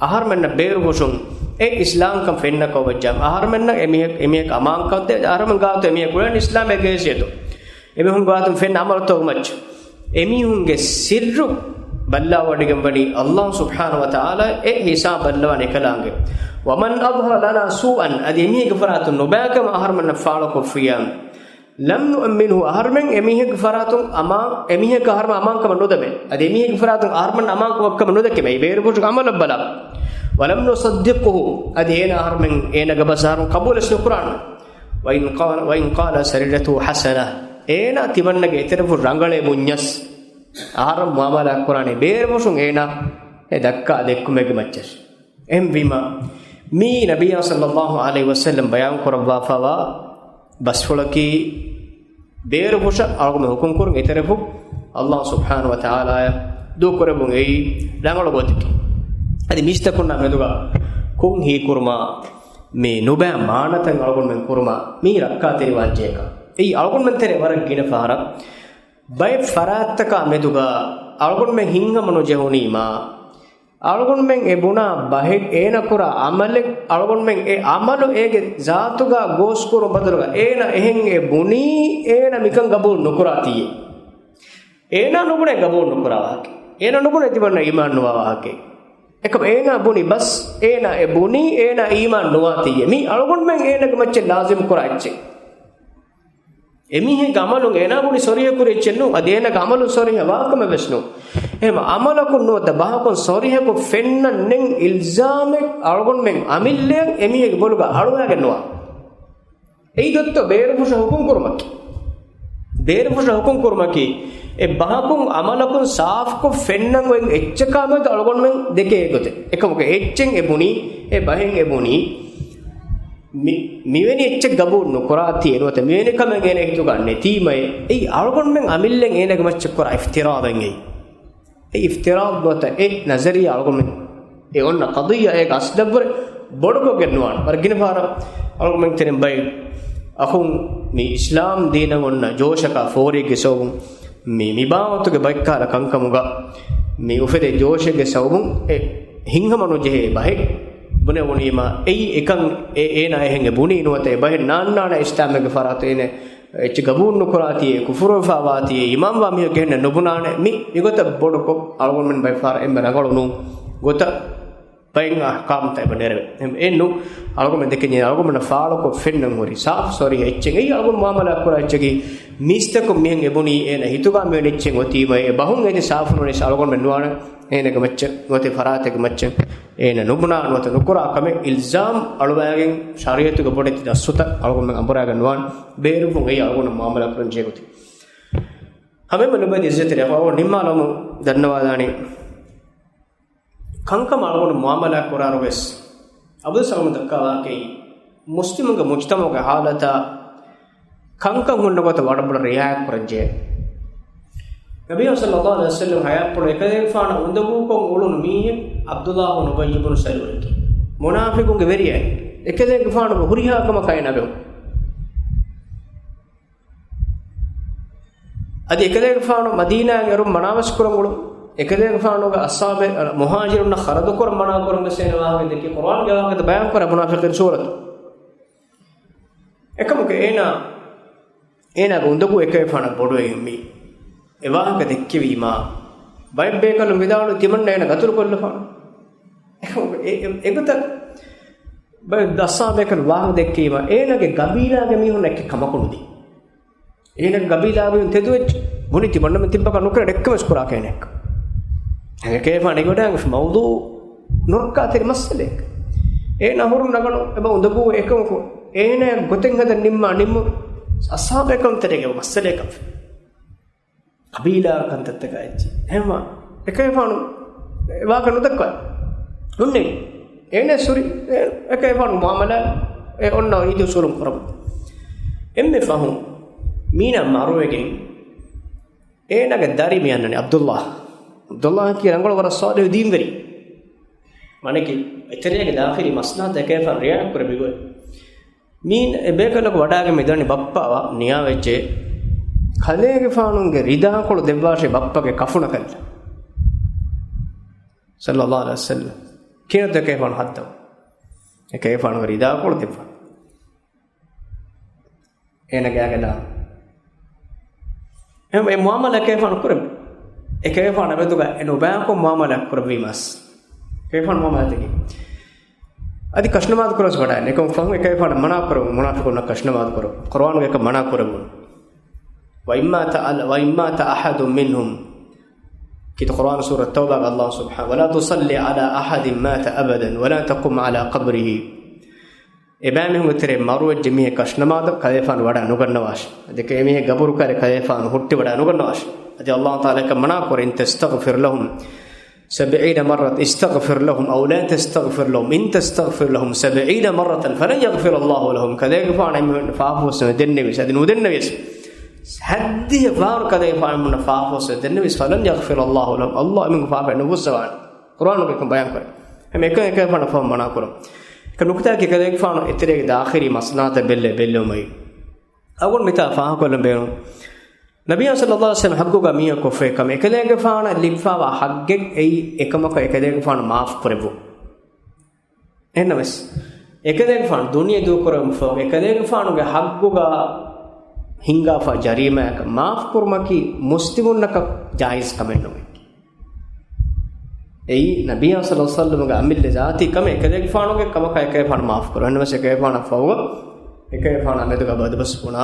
އަހަރުމެންނަށް ބޭރުފުށުން އެ އިސްލާމްކަން ފެންނަ ކަމަށް ވެއްޖާމަ، އަހަރުމެންނަށް އެމީހަކު، އެމީހަކު އަމާންކަން ދޭ، އަހަރުމެން ގާތު އެމީހަކު އުޅެން އިސްލާމް އެއް ގޭސް އެދު. އެމީހުން ގާތުން ފެން ޢަމަލުތަކުގެ މައްޗަށް. އެމީހުންގެ ސިއްރު ބައްލަވަޑައިގެންވަނީ ﷲ ސުބްޙާނަހޫ ވަތަޢާލާ، އެ ހިސާބު ބައްލަވާނެ އެކަލާނގެ. ومن أظهر لنا سوءا، އަދި އެމީހެއްގެ ފަރާތުން ނުބައިކަމަށް އަހަރުމެންނަށް ފާޅުކޮށްފިއްޔާ، لم نؤمنه، އަހަރުމެން އެމީހެއްގެ ފަރާތުން އަމާ، އެމީހަކަށް އަހަރުމެން އަމާންކަމަށް ނުދެމޭ. އަދި އެމީހެއްގެ ފަރާތުން އަހަރުމެން އަމާންކަމަށް ނުދެކެމޭ. އެ ބޭރުފުށުގެ ޢަމަލަށް ބަލާ. ولم نصدقه، އަދި އޭނާ އަހަރުމެން އޭނާގެ ބަސް އަހަރުން ޤަބޫލެއް ނުކުރާނެ. وإن قال، وإن قال سريرته حسنة، އޭނާ ތިމަންނަގެ އެތެރެފުށް ރަނގަޅޭ ބުންޏަސް، އަހަރުން މުޢާމަލާތް ކުރާނީ ބޭރުފުށުން އޭނާ އެ ދައްކާ ދެއްކުމެއްގެ މައްޗަށް. އެހެންވީމަ، މީ ނަބިއްޔާ ޞައްލަﷲ ޢަލައިހި ވަސައްލަމް ބަޔާން ކުރައްވާފަވާ ބަސްފުޅަކީ، ބޭރުފުށަށް އަޅުގަނޑު ޙުކުމް ކުރުން އެތެރެފުށް ﷲ ސުބްޙާނަހޫ ވަތަޢާލާއަށް ދޫކުރެއްވުން އެއީ ރަނގަޅު ގޮތަކީ. އަދި މީސްތަކުންނާ މެދުގަ ކޮން ހީކުރުމާ މި ނުބައި މާނަތައް އަޅުގަނޑުމެން ކުރުމާ މީ ރައްކާތެރިވާންޖެހޭކަން. އެއީ އަޅުގަނޑުމެން ތެރޭ ވަރަށް ގިނަ ފަހަރަށް ބައެއް ފަރާތްތަކާ މެދުގަ އަޅުގަނޑުމެން ހިތްހަމަ ނުޖެހުނީމާ، އަޅުގަނޑުމެން އެ ބުނާ ބަހެއް، އޭނަ ކުރާ ޢަމަލެއް، އަޅުގަނޑުމެން އެ ޢަމަލު އޭގެ ޒާތުގަ ގޯސްކުރުން ބަދަލުގަ އޭނަ އެހެން އެ ބުނީ، އޭނަ މިކަން ގަބޫލު ނުކުރާތީއޭ. އޭނާ ނުބުނޭ ގަބޫލު ނުކުރާ ވާހަކައެއް. އޭނާ ނުބުނޭ ތިމަންނަ އީމާން ނުވާ ވާހަކައެއް. އެކަމަ އޭނާ ބުނި ބަސް، އޭނާ އެ ބުނީ، އޭނާ އީމާން ނުވާތީއޭ. މީ އަޅުގަނޑުމެން އޭނާގެ މައްޗަށް ލާޒިމް ކުރާ އެއްޗެއް. އެމީހެއްގެ ޢަމަލުން އޭނާ ބުނި ޞަރީޙަ ކުރި އެއްޗެއް ނޫން، އަދި އޭނާގެ ޢަމަލުން ޞަރީޙަ ވާކަމެއް ވެސް ނޫން. އެހެން ޢަމަލަކުން ނުވަތަ ބަހަކުން ޞަރީޙަކޮށް ފެންނަން ނެތް އިލްޒާމެއް އަޅުގަނޑުމެން އަމިއްލަޔަށް އެމީހެއްގެ ބޮލުގަ އަޅުވާގެން ނުވާ. އެއީ ދޮއްތޯ ބޭރުފުށަށް ޙުކުމް ކުރުމަކީ. ބޭރުފުށަށް ޙުކުމް ކުރުމަކީ، އެ ބަހަކުން ޢަމަލަކުން ސާފުކޮށް ފެންނަން އޮތް އެއްޗަކާމެދު އަޅުގަނޑުމެން ދެކޭ ގޮތެއް. އެކަމަކު އެއްޗެއް އެ ބުނީ، އެ ބަހެއް އެ ބުނީ، މި-، މިވެނި އެއްޗެއް ގަބޫލު ނުކުރާތީ ނުވަތަ މިވެނި ކަމެއް އޭނަ ހިތުގަ ނެތީމައޭ، އެއީ އަޅުގަނޑުމެން އަމިއްލައަށް އޭނަގެ މައްޗަށް ކުރާ އިފްތިރާއެއް އެއީ. އެ އިފްތިރާ ނުވަތަ އެ ނަޒަރިއްޔާ އަޅުގަނޑުމެން އެ އޮންނަ ޤަޟިއްޔާއެއް އަސްލަށްވުރެ ބޮޑުކޮށްގެން ނުވާނެ. ވަރަށް ގިނަ ފަހަރަށް އަޅުގަނޑުމެން ތެރެއިން ބައެއް އަޚުން މި އިސްލާމް ދީނަށް އޮންނަ ޖޯޝަކާ ފޯރިއެއްގެ ސަބަބުން މި، މި ބާވަތުގެ ބައެއްކަހަލަ ކަންކަމުގަ މި އުފެދޭ ޖޯޝެއްގެ ސަބަބުން އެ ހިތްހަމަނުޖެހޭ ބަހެއް ބުނެވުނީމާ، އެއީ އެކަން އެ-، އޭނާ އެހެން އެ ބުނީ ނުވަތަ އެ ބަހެއް ނާންނާނެ އިސްލާމެއްގެ ފަރާތުން އޭނަ އެއްޗެއް ގަބޫލު ނުކުރާތީ، އެ ކުފުރުވެފާވާތީ، އެ އީމާންވާ މީހެއް އެހެންނެއް ނުބުނާނެ. މި، މިގޮތަށް ބޮޑުކޮށް އަޅުގަނޑުމެން ބައެއް ފަހަރަށް އެންމެ ރަނގަޅު ނޫން ގޮތަށް ބައެއް އަޙްކާމްތައް އެބަ ނެރެވޭ. އެހެން އެއްނު، އަޅުގަނޑުމެން ދެކެން އަޅުގަނޑުމެންނަށް ފާޅުކޮށް ފެންނަން ހުރި ސާފު ސޮރީހަ އެއްޗެއް. އެއީ އަޅުގަނޑު މުއާމަލާ ކުރާ އެއްޗަކީ މީސްތަކުން މިހެން އެބުނީ އޭނަ ހިތުގަ މިވެނި އެއްޗެއް އޮތީމައޭ، އެ ބަހުން އެދި ސާފު ނުވެސް އަޅުގަނޑުމެން ނުވާނެ އޭނަގެ މައްޗަށް ނުވަތަ ފަރާތެއްގެ މައްޗަށް އޭނަ ނުބުނާ ނުވަތަ ނުކުރާ ކަމެއް އިލްޒާމް އަޅުވައިގެން ޝަރީއަތުގެ ބޮޑެތި ނައްސުތައް އަޅުގަނޑުމެން އަނބުރާގެން ނުވާނެ. ބޭރުފުން އެއީ އަޅުގަނޑު މުއާމަލާ ކުރަން ޖެހޭ ގޮތެއް. ހަމައެންމެ ލޮބުވެތި އިއްޒަތްތެރި އަޚާ ނިންމާލަމުން ދަންނަވާލާނީ، ކަންކަމަށް އަޅުގަނޑު މުއާމަލާ ކުރާއިރު ވެސް އަބުދުއްސަލާމް ދައްކާ ވާހަކައީ، މުސްލިމުންގެ މުޖްތަމަޢުގެ ހާލަތާ ކަންކަން ހުންނަ ގޮތަށް ވަރަށް ބޮޑަށް ރިޢާޔަތް ކުރަން ޖެހޭ. ނަބީ ޞައްލައްލާހު ޢަލައިހި ވަސައްލަމް ޙަޔާތްޕުޅު އެކަލޭގެފާނަށް އުނދަގޫކޮށް އުޅުނު މީހެއް ޢަބްދުއްލާހު އުބައްޔު ބުނު ސަލޫލަކީ. މުނާފިޤުންގެ ވެރިޔާ. އެކަލޭގެފާނުގެ ހުރިހާ ކަމަކާ އޭނާ ބެހުން. އަދި އެކަލޭގެފާނު މަދީނާގެ އަރުން މަނާވެސް ކުރަން އުޅުން. އެކަލޭގެފާނުގެ އަޞްޙާބެއް، އަ، މުހާޖިރުންނަށް ޚަރަދު ކުރަން މަނާ ކުރަން ވެސް އޭނަ ވާހަކަ ދެއްކި. ޤުރުއާންގެ ވާހަކަތައް ބަޔާން ކުރާ މުނާފިޤީން ސޫރަތު. އެކަމަކު އޭނާ، އޭނާގެ އުނދަގޫ އެކަލޭގެފާނަށް ބޮޑުވެގެން މި އެ ވާހަކަ ދެއްކެވީމާ، ބައެއް ބޭކަލުން ވިދާޅުވި ތިމަންނަ އޭނަ ޤަތުލު ކޮށްލަފާނެ. އެކަމަކު އެ، އެ، އެގޮތަށް ބައެއް އަޞްޙާބޭކަލުން ވާހަކަ ދެއްކެވީމާ، އޭނާގެ ގަބީލާގެ މީހުންނަށް އެކެއް ކަމަކު ނުދީ. އޭނަގެ ގަބީލާގެ މީހުން ތެދުވެއްޖެ. ބުނި ތިމަންނަމެން ތިއްބަކަށް ނުކުރެ ޑެއްކަމެސް ކުރާކައިނެއްކަ. އެކަލޭގެފާނު އެނގިވަޑައިގަތް މައުޟޫޢު ނުރައްކާތެރި މައްސަލައެއް. އޭނާ ހުރުން ރަނގަޅު އެބަ އުނދަގޫ އެކަމަކު، އޭނާ ގޮތެއް ހަދަން ނިންމާ ނިންމުން އަޞްޙާބޭކަލުން ތެރޭގެ މައްސަލައެއް ކަން. ގަބީލާ ކަންތައްތަކާ އެއްޗެއް. އެހެންވާ، އެކަލޭގެފާނު ވާހަކަ ނުދައްކާ. ހުންނެވި. އޭނަ ސުރި، އެ، އެކަލޭގެފާނު މުއާމަލާ، އެ އޮންނަ އީދު ސޫލުން ކުރަމު. އެންމެ ފަހުން، މީނާ މަރުވެގެން، އޭނާގެ ދަރި މި އަންނަނީ ޢަބްދުއްލާހް. ޢަބްދުއްލާހް ކީ ރަނގަޅު ވަރަށް ޞާލިޙު ދީންވެރި. މަނެކި އެތެރޭގެ ދާޚިލީ މަސްލަހަތަށް އެކަލޭގެފާނު ރިޢާޔަތް ކުރެއްވި ގޮތް. މީން އެ ބޭކަލަކު ވަޑާގެން މިދަނީ ބައްޕާ ނިޔާވެއްޖެ. ކަލޭގެފާނުގެ ރިދާކޮޅު ދެއްވާށޭ ބައްޕަގެ ކަފުނަކަށްލަ. ޞައްލައްލާހު ޢަލައިހި ވަސައްލަމް. ކިހިނެއްތޯ އެކަލޭގެފާނު ހައްދަވުން. އެކަލޭގެފާނުގެ ރިދާކޮޅު ދެއްވާ. އޭނަގެ އާގެލާ. އެ، އެ މުއާމަލާ އެކަލޭގެފާނު ކުރެއްވި. އެކަލޭގެފާނާ މެދުގަ އެ ނުބައިކޮށް މުއާމަލާ ކުރެއްވީމަސް. އެކަލޭގެފާނު މުއާމަލާތަކީ. އަދި ކަށުނަމާދު ކުރަން ވަޑައިގެން. އެކަމަކު ފަހުން އެކަލޭގެފާނު މަނާ ކުރެއްވުން. މުނާފިޤުންނަށް ކަށުނަމާދު ކުރު. ޤުރުއާނުގައި އެކަން މަނާ ކުރެއްވުން. وإن مات، وإن مات أحد منهم. ކީއްތަ ޤުރުއާން ސޫރަ ތައުބާގަ ﷲ سبحانه، ولا تصل على أحد مات أبدا ولا تقم على قبره. އެބައިމީހުންގެ ތެރޭ މަރުވެއްޖެ މީހެއް ކަށުނަމާދަށް ކަލޭގެފާނު ވަޑައި ނުގަންނަވާށި. އަދި އެ މީހެއް ގަބުރު ކައިރި ކަލޭގެފާނު ހުއްޓި ވަޑައި ނުގަންނަވާށި. އަދި ﷲ تعالى އެކަން މަނާ ކުރޭ، إن تستغفر لهم سبعين مرة استغفر لهم أو لا تستغفر لهم إن تستغفر لهم سبعين مرة فلن يغفر الله لهم. ކަލޭގެފާނު އެމީހުން ފާފަ ފުއްސަވަން ދެންނެވިޔަސް އަދި ނުދެންނެވިޔަސް، ހައްދިހަ ފަހަރު ކަލޭގެފާނު އެމީހުންނަށް ފާފަ ފުއްސަވަން ދެންނެވިޔަސް، فلن يغفر الله لهم، ﷲ އެމީހުން ފާފަ ނުފުއްސަވާނެ. ޤުރުއާނުގައި އެކަން ބަޔާން ކުރޭ. އެމެ އެކަން އެކަލޭގެފާނަށް ފަހުން މަނާ ކުރުން. އެކަ ނުކުތާއަކީ ކަލޭގެފާނު އެތެރޭގެ ދާޚިލީ މަސްލަހަތަށް ބެއްލޭ ބެއްލެވުމައި. އަޅުގަނޑު މިތާ ފާހަގަކޮށްލަން ބޭނުން. ނަބިއްޔާ ޞައްލައްލާހު ޢަލައިހި ވަސައްލަމް ޙައްޤުގަ މީހަކު ކޮށްފައި ކަމެއް އެކަލޭގެފާނަށް ލިބިފައިވާ ޙައްޤެއް އެއީ އެކަމަކަށް އެކަލޭގެފާނު މާފް ކުރެއްވުން. އެހެންނަމަވެސް، އެކަލޭގެފާނު ދުނިޔެ ދޫކުރެވުމަށްފަހު އެކަލޭގެފާނުގެ ޙައްޤުގަ ހިނގާފަ ޖަރީމާއަކަށް މާފް ކުރުމަކީ މުސްލިމުންނަކަށް ޖާއިޒް ކަމެއް ނޫން. އެއީ ނަބިއްޔާ ޞައްލައްލާހު ޢަލައިހި ވަސައްލަމްގެ އަމިއްލަ ޒާތީ ކަމެއް، އެކަލޭގެފާނުގެ ކަމަކަށް އެކަލޭގެފާނު މާފް ކުރުން. އެހެންނަމަވެސް އެކަލޭގެފާނަށް ފަހުގަ އެކަލޭގެފާނާ މެދުގަ ބަދުބަސް ބުނާ،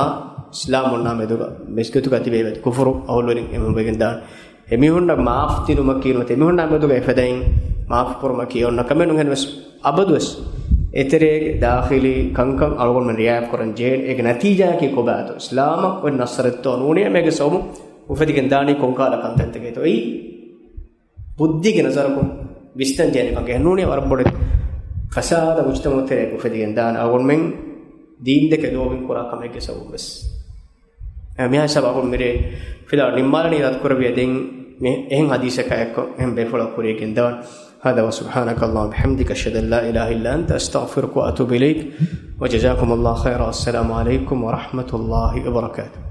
އިސްލާމުންނާ މެދުގަ މިސްކިތުގަ ތިބޭ ކުފުރު އަހުލުވެރިން އެމީހުން ވެގެން ދާނެ. އެމީހުންނަށް މާފް ދިނުމަކީ ނުވަތަ އެމީހުންނާ މެދުގަ އެފަދައިން މާފް ކުރުމަކީ އޮންނަ ކަމެއް ނޫން. އެހެންނަމަވެސް އަބަދުވެސް އެތެރޭގެ ދާޚިލީ ކަންކަން އަޅުގަނޑުމެން ރިޢާޔަތް ކުރަން ޖެހޭނެ. އޭގެ ނަތީޖާއަކީ ކޮބާތޯ؟ އިސްލާމަށް އޮތް ނަޞްރެއްތޯ ނޫނީ އެމީހެއްގެ ސަބަބުން އުފެދިގެން ދާނީ ކޮންކަހަލަ ކަންތައްތަކެއްތޯ؟ އެއީ ބުއްދީގެ ނަޒަރަކުން ވިސްނަން ޖެހޭނެ ކަންކަން. ނޫނީ ވަރަށް ބޮޑެތި ފަސާދަ މުޖްތަމަޢު ތެރޭގަ އުފެދިގެން ދާނެ އަޅުގަނޑުމެން ދީންދެކެ ލޯބިން ކުރާ ކަމެއްގެ ސަބަބުވެސް. އެ މިހާ ހިސާބަށް އަޅުގަނޑު މިރޭ ފިލާ ނިންމާލަނީ ރަދްކުރެއްވިޔާ ދެން މި އެހެން ޙަދީޘަކާ އެއްކޮށް އެހެން ބޭފުޅަކު ކުރިޔަށް ގެންދަވާނެ. هذا وسبحانك اللهم وبحمدك، أشهد أن لا إله إلا أنت، أستغفرك وأتوب إليك، وجزاكم الله خيرا، السلام عليكم ورحمة الله وبركاته.